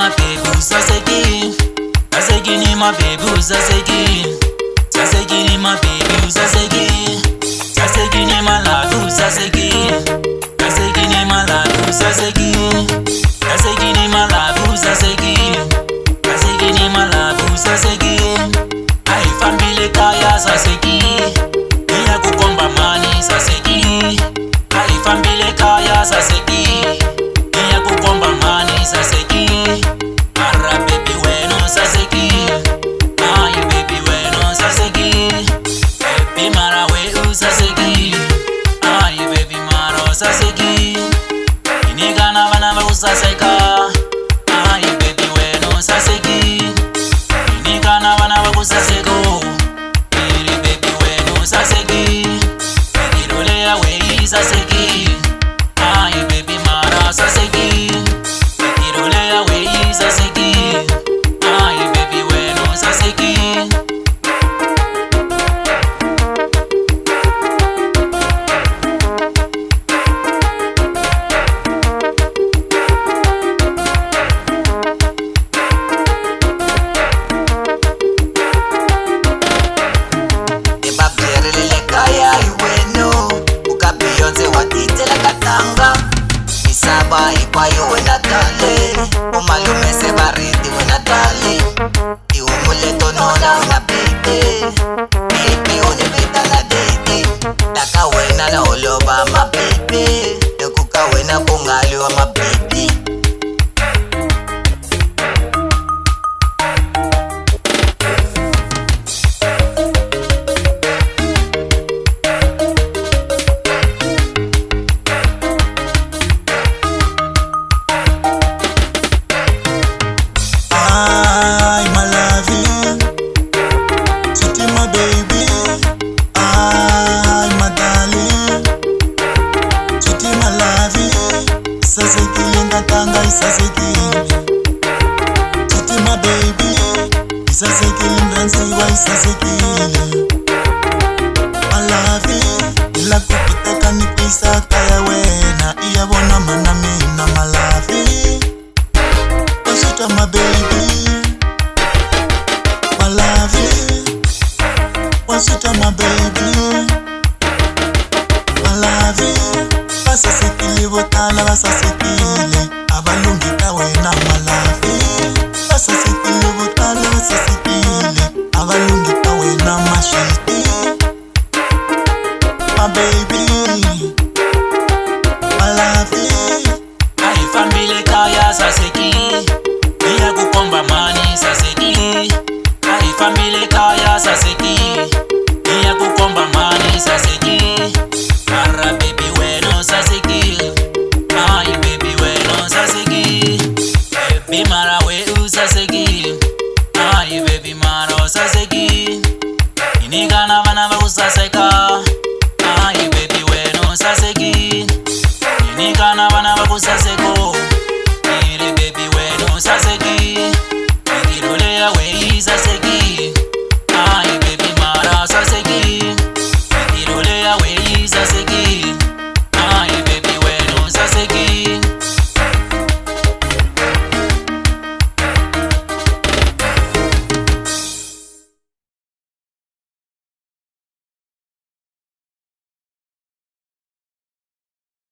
My baby sasekile, sasekile my baby sasekile, sasekile my baby sasekile, sasekile my love sasekile, sasekile my love sasekile, sasekile my love sasekile, sasekile my love sasekile. A hi fambile kaya sasekile, ni ya ku komba mani sasekile. A hi fambile kaya sasekile, ni ya ku komba mani sasekile. Mara baby wena sasekile, ayi baby wena sasekile, baby mara we usasekile, ayi baby mara usasekile. Inikana vana va ku saseka, ayi baby wena usasekile. Inikana vana va ku saseka, iri baby wena usasekile. Mikiro leya we yi sasekile, ayi baby mara sasekile. Mikiro leya we yi sasekile, ayi baby wena usasekile. Ni va byerile le kaya hi wenu u ka Beyonce wa titela ka tanga misava hinkwayo wena dale umalume se va riti wena dale tihomu leto nona wena baby baby u ni vitana dede la ka wena la holova ma baby loko ka wena ku nga lwiwa ma baby. I, my lovey, sweetie, my baby. I, my darling, sweetie, my lovey. Isasekile ngatanga isasekile, sweetie, my baby. Isasekile mrhandziwa isasekile, my lovey. Ni la ku ku teka ni ku yisa kaya wena, i ya vona mana mina, my lovey. Sweet my baby, my lovey. Sweet my baby, my lovey. Va sasekile vo tala va sasekile, a va lunghi ka wena my lovey. Va sasekile vo tala va sasekile, a va lunghi ka wena ma sweetie, my baby, my lovey. A hi fambile kaya sasekile, ni ya ku komba mani sasekile. A hi fambile kaya sasekile, ni ya ku komba mani sasekile. Mara baby wena sasekile, ayi baby wena sasekile, baby mara we usasekile, ayi baby mara usasekile. Inikana vana va ku saseka.